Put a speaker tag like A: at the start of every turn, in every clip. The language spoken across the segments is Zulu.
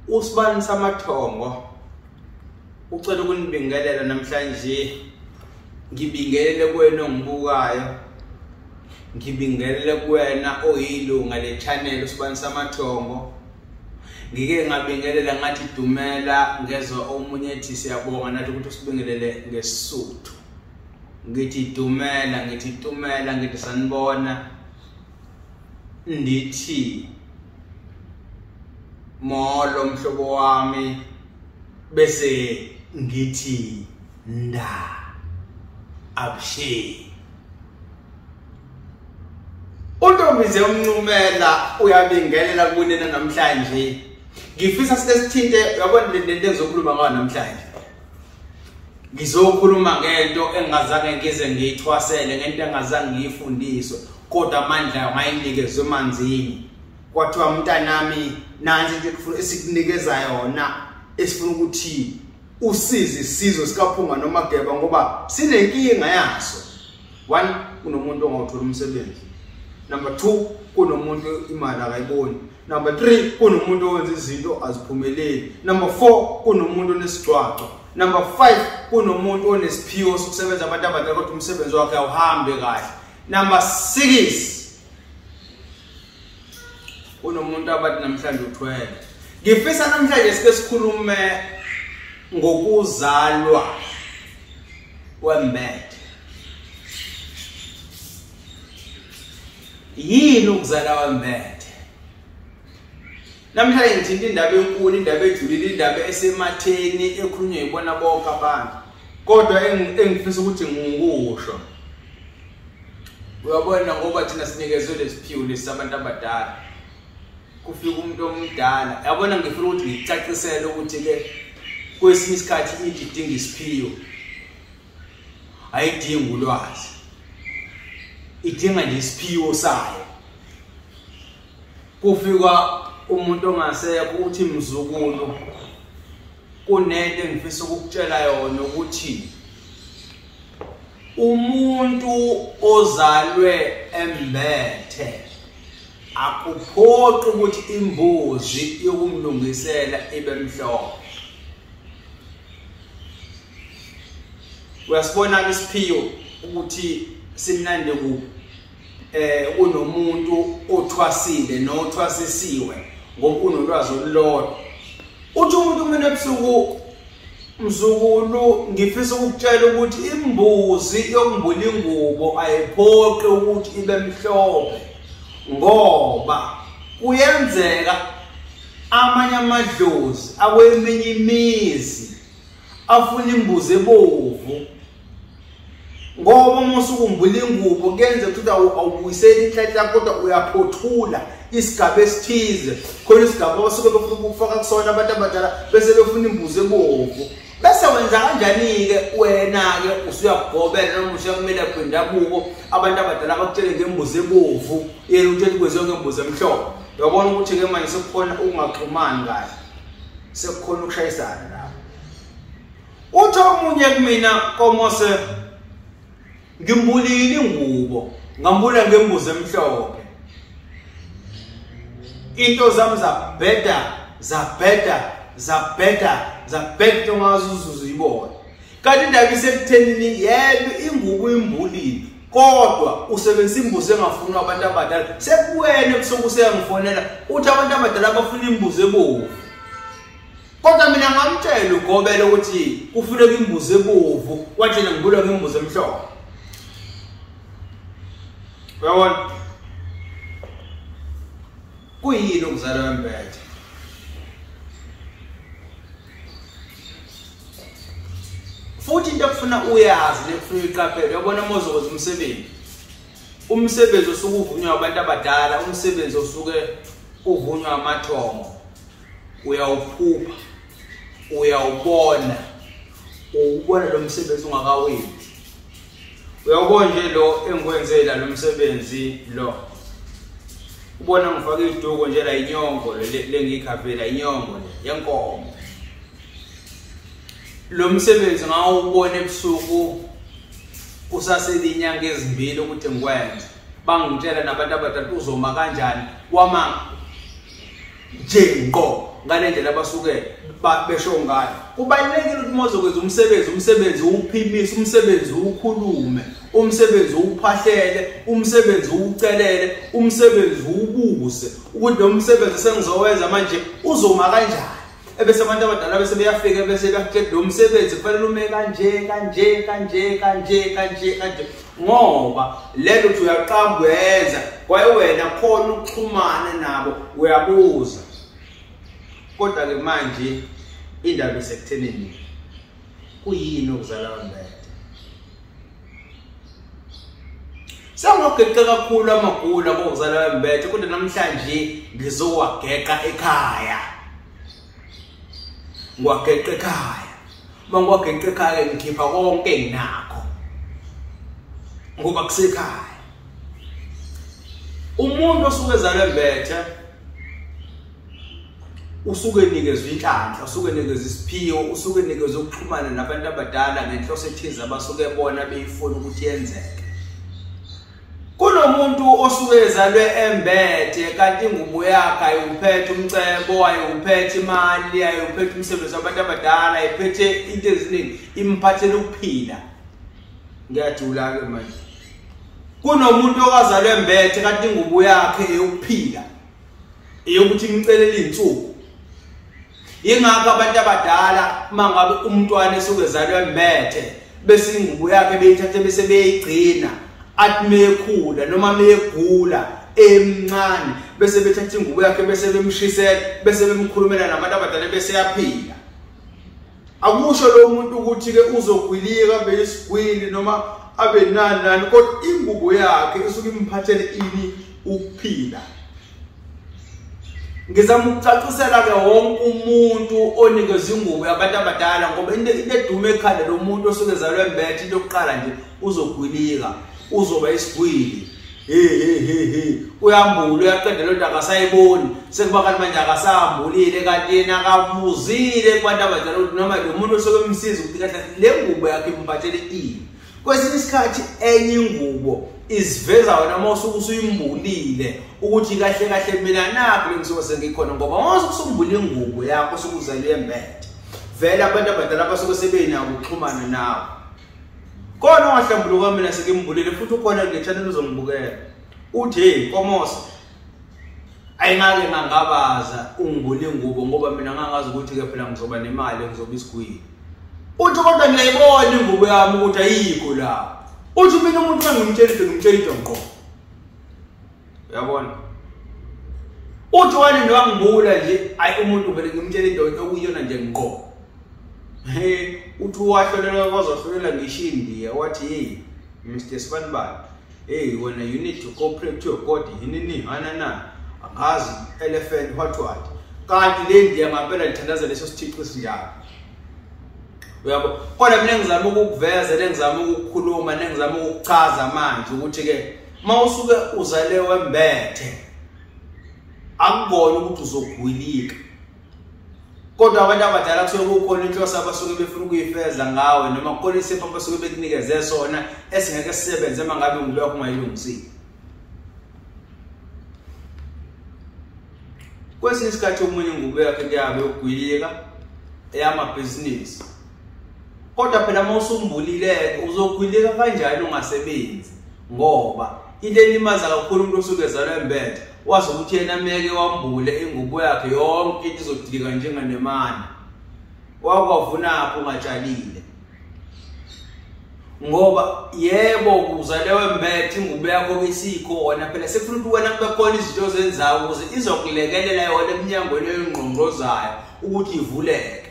A: Usibani samathongo ucela ukunibingelela namhlanje, ngibingelele kuwena ongibukayo, ngibingelele kuwena oyilunga le channel Usibani Samathongo. Ngike ngabingelela ngathi dumela, ngezwa omunye ethi siyabonga nathi ukuthi usibingelele ngeSisuthu. Ngithi dumela, ngithi tumela, ngithi sanibona, ndithi molo mhlobo wami, bese ngithi nda abshe. Untombize umncumela uyabingelela kunina namhlanje. Ngifisa sike sithinte, uyabona le nto engizokhuluma ngayo namhlanje. Ngizokhuluma ngento engingazange ngize ngiyithwasele, ngento engingazange ngiyifundiswe, kodwa amandla ngayinikezwe emanzini. Kwathiwa mntanami, nansi into esikunikeza yona, esifuna ukuthi usize isizwe sikaPhunga noMageba ngoba sinenkinga yaso. 1, kunomuntu ongawuthola umsebenzi. Number 2, kunomuntu imali akayiboni. Number 3, kunomuntu owenza izinto aziphumeleli. Number 4, kunomuntu onesigcwagcwa. Number 5, kunomuntu onesiphiwo sokusebenza abantu abadala kodwa umsebenzi wakhe awuhambi kahle. Number 6, kunomuntu abathi namhlanje uthwele. Ngifisa namhlanje sike sikhulume ngokuzalwa wembethe. Yini ukuzalwa wembethe? Namhlanje ngithinta indaba enkulu, indaba ejulile, indaba esematheni ekhulunywa yibona bonke abantu, kodwa engifisa ukuthi ngikusho. Uyabona, ngoba thina sinikezwe lesiphiwo lesi abantu abadala, kufika umuntu omdala, yabona, ngifuna ukuthi ngicacisele ukuthi ke kwesinye isikhathi into idinga isiphiwo, ayidingi ulwazi, idinga nje isiphiwo sayo. Kufika umuntu ongasekho uthi mzukulu, kunento engifisa ukukutshela yona ukuthi umuntu ozalwe embethe akuphoqi ukuthi imbuzi yokumlungisela ibe mhlophe. Uyasibona isiphiwo ukuthi simnandi ku kunomuntu othwasile nothwasisiwe ngoba unolwazi olulodwa. Uthi umuntu mina ebusuku, mzukulu, ngifisa ukukutshela ukuthi imbuzi yokumbula ingubo ayiphoqi ukuthi ibe mhlophe, ngoba kuyenzeka amanye amadlozi akweminye imizi afuna imbuzi ebovu, ngoba uma usukumbula ingubo kuyenzeka ukuthi awubuyiseli inhlanhla kodwa uyaphothula isigaba esithize, khona isigaba abasuke befuna ukufaka kusona abantu abadala bese befuna imbuzi ebovu. Bese wenza kanjani-ke wena-ke usuyagobela noma usuyakumelaphi wendabuko, abantu abadala bakutshele ngembuzi ebovu, yena utshela kwenziwe ngembuzi emhlophe. Uyabona ukuthi-ke manje sekukhona ukungaxhumani kahle, sekukhona ukushayisana lapho. Uthi omunye kumina, Komose, ngimbulile ingubo, ngambula ngembuzi emhlophe, into zami zabheda zabheda zabheda zabheda, ungazuzuza uyibona. Kanti indaba isekuthenini, yebo ingubo imbulile, kodwa usebenzisa imbuzi engafunwa abantu abadala. Sekuwena ebusuku useyangifonela uthi abantu abadala bafuna imbuzi ebovu, kodwa mina ngamtshela ugobela ukuthi kufuneka imbuzi ebovu, wathi yena ngibulwa ngembuzi emhlophe. Uyabona kuyini ukuzalwa wembethe? Futhi into ekufuna uyazi nekufuna uyiqaphele, uyabona uma uzokwenza umsebenzi, umsebenzi osuke uvunywa abantu abadala, umsebenzi osuke uvunywa amathongo, uyawuphupha, uyawubona, uwubona lo msebenzi ungakawenzi. Uyawubona nje lo engiwenzela lo msebenzi lo, ubona ngifake iduku nje la, inyongo le ngiyikhavela, inyongo le yenkomo. Lo msebenzi ngawubona ebusuku kusasele inyanga ezimbili ukuthi ngikwenze. Bangitshela nabantu abadala uzoma kanjani, wama nje ngqo ngale ndlela abasuke besho ngayo. Kubalulekile ukuthi uma uzokwenza umsebenzi, umsebenzi uwuphimise, umsebenzi uwukhulume, umsebenzi uwuphahlele, umsebenzi uwucelele, umsebenzi uwubuze ukuthi lo msebenzi sengizowenza manje uzoma kanjani. Ebese abantu abadala bese beyafika bese beyakutshela lo msebenzi kufanele ume kanje kanje kanje kanje kanje kanje, ngoba lento uthi uyaqamba uyenza kwaye wena khona ukuxhumana nabo uyabuza. Kodwa ke manje indaba isekuthenini, kuyini ukuzala wembethe? Sengiwageqe kakhulu amagula kokuzala wembethe, kodwa namhlanje ngizowageqa ekhaya. Ngiwageqe ekhaya. Uma ngiwageqe ekhaya ngikhipha konke enginakho ngoba kusekhaya. Umuntu osuke ezalwe embethe usuke enikezwe inhlanhla, usuke enikezwe isiphiwo, usuke enikezwe ukuxhumana nabantu abadala ngenhloso ethize abasuke bona beyifuna ukuthi yenzeke. Kunomuntu osuke ezalwe embethe kanti ingubo yakhe ayiwuphethe umcebo, ayiwuphethe imali, ayiwuphethe umsebenzi wabantu abadala, ayiphethe into eziningi, imphathele ukuphila. Ngiyajula-ke manje. Kunomuntu okazalwe embethe kanti ingubo yakhe eyokuphila, eyokuthi imcelele iy'nsuku. Yingakho abantu abadala uma ngabe umntwana esuke ezalwe embethe bese ingubo yakhe beyithathe bese beyigcina, athi mekhula noma megula emncane bese bethatha ingubo yakhe bese bemshisela bese bemkhulumela nabantu abadala bese yaphila. Akusho lo muntu ukuthi ke uzogwilika abe isigwili noma abe nani nani, kodwa ingubo yakhe isuke imphathele ini ukuphila. Ngizama ukucacisela ke wonke umuntu onikezwe ingubo yabantu abadala, ngoba into edume ekhanda lo muntu osuke ezalwe embethe, into yokuqala nje uzogwilika, uzoba isigwili. Hey hey hey hey, uyambula, uyaqeda lento akasayiboni, sekuba kanti manje akasambulile, kanti yena akabuzile kubantu abadala ukuthi noma lo muntu osuke emsiza ukuthi kahle le ngubo yakhe imphathele ini. Kwesinye isikhathi enye ingubo iziveza wena uma usuke usuyimbulile ukuthi kahle kahle mina nakho lengisuke sengikhona, ngoba uma usuke usumbule ingubo yakho usuke uzalwe embethe, vele abantu abadala basuke sebenako ukuxhumana nawe. Khona ongahlambuluka mina sengimbulile, futhi ukhona kule channel uzongibukela uthi hey Nkomosa, ayingake ngangabaza ungibule ingubo ngoba mina ngangazi ukuthi ke phela ngizoba nemali, ngizoba isigwili. Uthi kodwa ngiyayibona ingubo yami ukuthi ayikho la. Uthi mina umuntu engimtshela into ngimtshela into ngqo. Uyabona? Uthi wena nowangibula nje, ayi umuntu vele ngimtshela into okuyiyona nje ngqo. He, uthi wahlolela kwazohlolela ngisho iNdiya, wathi hey Mr Sibanibani, hey wena you need to go pray to your God, yini hanana angazi elephant what what. Kanti le Ndiya ngempela lithandaza leso sithixo esinjalo. Uyabo? Kodwa mina ngizama ukukuveza, ngizama ukukhuluma, ngizama ukuchaza manje ukuthi ke uma usuke uzalewe embethe akubona ukuthi uzogwilika. Kodwa abantu abadala kusuke kukhona inhloso abasuke befuna ukuyifeza ngawe, noma kukhona isipho abasuke bekunikeze sona esingeke sisebenze uma ngabe ingubo yakho ungayilungisile. Kwesinye isikhathi omunye ingubo yakhe kuyabe yokugwilika eyamabhizinisi. Kodwa phela uma usumbulile uzogwilika kanjani ungasebenzi? Ngoba into elimaza kakhulu umuntu osuke ezalwe embethe, wazi ukuthi yena meke wambule ingubo yakhe yonke into izodilika njenganemana. Wakwavunapho ungatshalile. Ngoba yebo uzalewe embethe ingubo yakho isikhona, phela sekufuna ukuthi wena kube khona izinto ozenzayo ukuze izokulekelela yona eminyangweni eyingqongqozayo ukuthi ivuleke.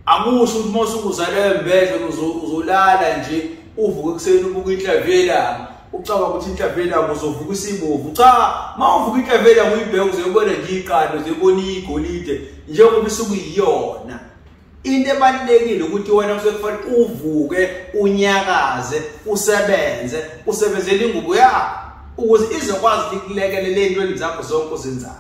A: Akusho ukuthi uma usuke uzalwe embethe uzolala nje uvuke ekuseni ubuka inhlamvu yelanga ucabanga ukuthi inhlamvu yelanga uzovuka isibovu. Cha, uma uvuka inhlamvu yelanga uyibheke uzoyibona nje iqanda, uzoyibona igolide njengoba isuke iyona. Into ebalulekile ukuthi wena kusuke kufanele uvuke unyakaze usebenze, usebenzele ingubo yakho ukuze izokwazi ukulekelela ey'ntweni zakho zonke ozenzayo.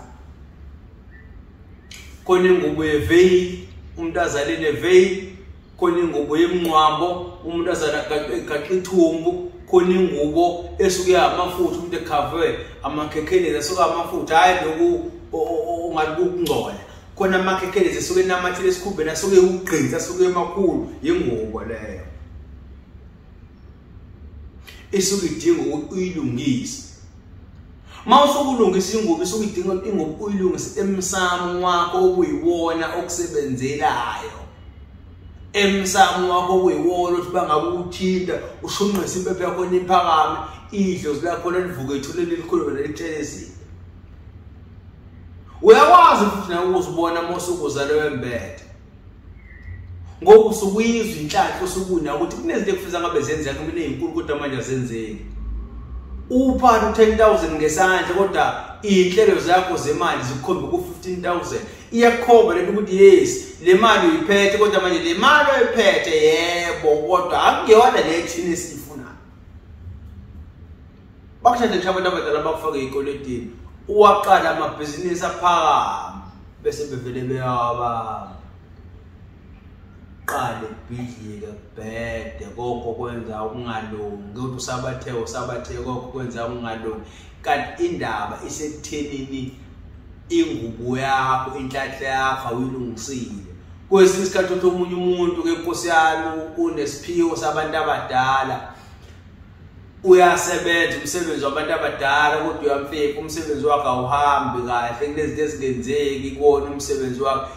A: Khona ingubo yeveyi, umuntu azale neveyi, khona ingubo yemnqwambo, umuntu azale agaqa ithumbu, khona ingubo esuke amafutha, umuntu ekhavwe amakhekhelezi asuke amafutha, hhayi lokhu ongathi kukungcola. Khona amakhekhelezi esuke enamathele esikhumbeni, asuke ewugqinsi, asuke emakhulu, yingubo leyo. Isuke idinga ukuthi uyilungise. Uma usukulungisa ingubo, isuke idinga ingubo uyilungise emsamo wakho okuyiwona okusebenzelayo. Emsamo wakho okuyiwona ukuthi bangabe uthinta ushunqise impepho yakho niphakame, idlozi lakho livuke ethuleni elikhulu nelitshelezile. Uyakwazi futhi nawe ukuzibona uma usukuzalwe wembethe. Ngoba usukuyizwa inhlanhla usukuna ukuthi kunezinto ekufisa ngabe zenzeka kumina ezinkulu kodwa manje azenzeki. Uphatha u10,000 ngesandla kodwa iy'nhlelo zakho zemali zikukhombe ku-15,000. Iyakukhomba lento ukuthi yes, le mali uyiphethe kodwa manje le mali oyiphethe yebo kodwa akuyona le thina esiyifunayo. Bakuthathe nje abantu abadala bakufake ey'kweletini, uwaqala amabhizinisi aphakama bese bevele beyawabamba. Qale kubhidlike kubhede konke okwenza ukungalungi, ukuthi usabathe usabathe konke okwenza ukungalungi. Kanti indaba isekuthenini ingubo yakho, inhlanhla yakho awuyilungisile. Kwesinye isikhathi uthi omunye umuntu ke Nkosi yami unesiphiwo sabantu abadala, uyasebenza umsebenzi wabantu abadala kodwa uyamfika umsebenzi wakhe awuhambi kahle, kunezinto ezingenzeki kuwona umsebenzi wakhe,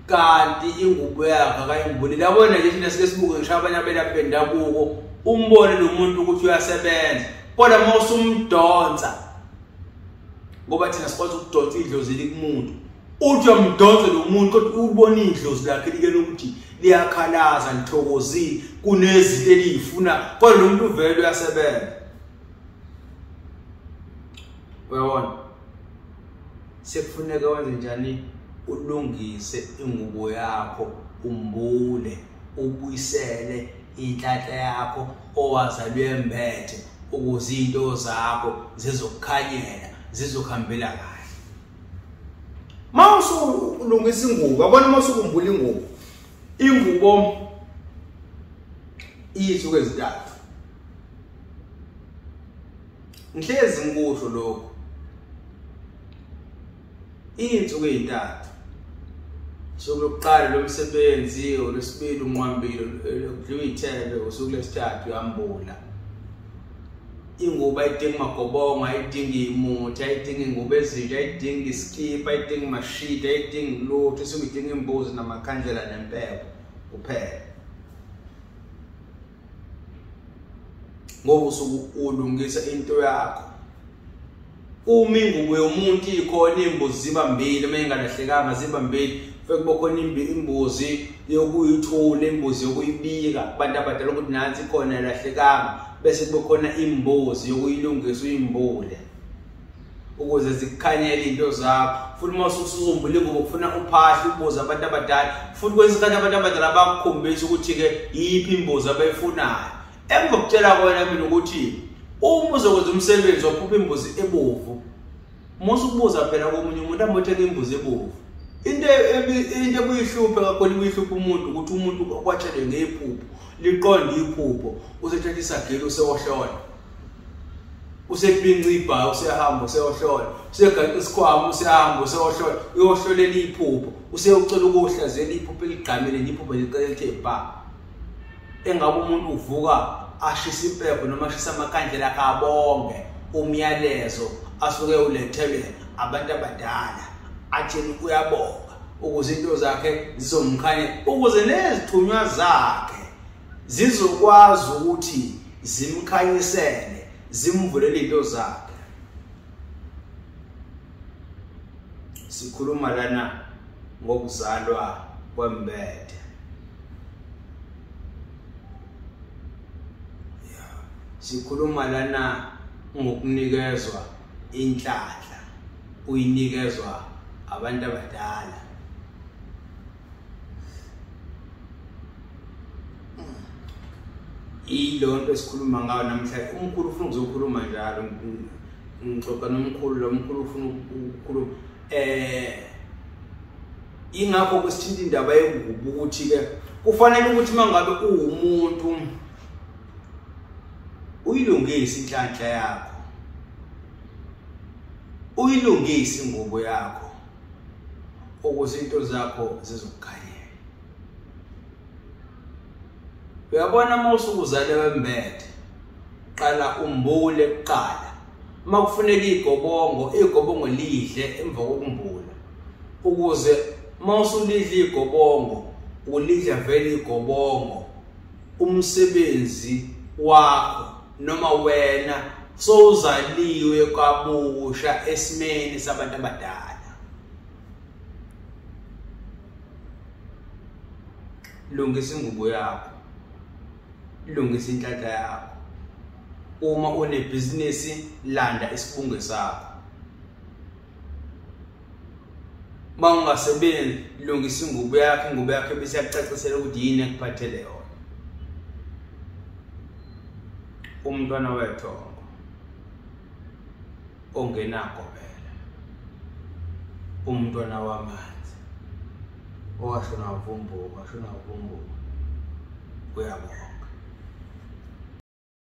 A: kanti ingubo yakhe akayimbulile. Yabona nje thina sike sibuke ngisho abanye abelaphi bendabuko, umbone lo muntu ukuthi uyasebenza kodwa uma usumdonsa, ngoba thina sikwazi ukudonsa idlozi likumuntu, uthi uyamdonsa lo muntu kodwa ubona idlozi lakhe like lokuthi liyakhalaza, lithokozile, kunezinto eliyifuna kodwa lo muntu vele uyasebenza. Uyabona, sekufuneka wenze njani? Ulungise ingubo yakho, umbule, ubuyisele inhlanhla yakho owazalwe embethe ukuze into zakho zizokukhanyela, zizokuhambela kahle. Uma usulungisa ingubo, yabona uma usukumbula ingubo, ingubo iy'nsuku ezintathu. Ngihlezi ngikusho lokho, iy'nsuku ey'ntathu. Usuku lokuqala lomsebenzi, olwesibili unqwambile, kudliwa iy'thebe, usuku lwesithathu uyambula. Ingubo ayidingi magobongo, ayidingi imuthi, ayidingi ingubo ezintsha, ayidingi iskipa, ayidingi mashidi, ayidingi lutho, isuke idinga imbuzi namakhandlela nempepho kuphela. Ngoba usuke ulungisa into yakho. Uma ingubo yomuntu ikhona, imbuzi ziba mbili, uma ingalahlekanga ziba mbili, kufike kube khona imbuzi yokuyithula, imbuzi yokuyibika kubantu abadala ukuthi nansi ikhona ilahlekanga, bese kube khona imbuzi yokuyilungisa uyimbule ukuze zikukhanyele into zakho. Futhi uma usuzombula ingubo kufuna uphahle ubuze abantu abadala, futhi kwesinye isikhathi abantu abadala bakukhombisa ukuthi-ke yiphi imbuzi abayifunayo. Engizokutshela kona mina ukuthi uma uzokwenza umsebenzi waphupha imbuzi ebovu, musa ukubuza phela komunye umuntu amothenga imbuzi ebovu. Into ebuyihluphe kakhulu, ibuyihluphe umuntu ukuthi umuntu kwatshelwe ngephupho, liqonde iphupho, usethatha isagilo usewohlola, usepinca ibhayi usehamba useyohlola, usegaqa isikhwama usehamba useyohlola, uyohlolela iphupho, useyocela ukuhlaziyela iphupho eligqamile, iphupho licela lithe bha. Engabe umuntu uvuka ashisa impepho noma ashisa amakhandlela akhe abonge umyalezo asuke ulethelwe abantu abadala, athini uyabonga ukuze into zakhe zizomkhanya, ukuze nezithunywa zakhe zizokwazi ukuthi zimkhanyisele, zimvulele into zakhe. Sikhuluma lana ngokuzalwa kwembethe. Sikhuluma lana ngokunikezwa inhlanhla, uyinikezwa abantu abadala. Ilonto esikhuluma ngayo namhlanje, umkhulu ufuna ukuzokhuluma njalo, ngixoxa nomkhulu, lo mkhulu ufuna ukukhuluma. Ingakho kusithinta indaba yengubo ukuthi-ke kufanele ukuthi uma ngabe uwumuntu uyilungise inhlanhla yakho, uyilungise ingubo yakho, ukuze into zakho zizokukhanyela. Uyabona uma usukuzale wembethe, qala umbule kuqala. Uma kufuneka igobongo, igobongo lidle emva kokumbula, ukuze uma usulidla igobongo, ulidla vele igobongo, umsebenzi wakho noma wena sowuzaliwe kabusha esimeni sabantu abadala. Lungisa ingubo yakho, lungisa inhlanhla yakho. Uma unebhizinisi, landa isibunge sakho. Uma ungasebenzi, lungisa ingubo yakho, ingubo yakho bese iyakucacisela ukuthi yini ekuphathele yona. Umntwana wethongo ongenagobela, umntwana wamanzi owashona wavumbuka, washona wavumbuka, uyabonga.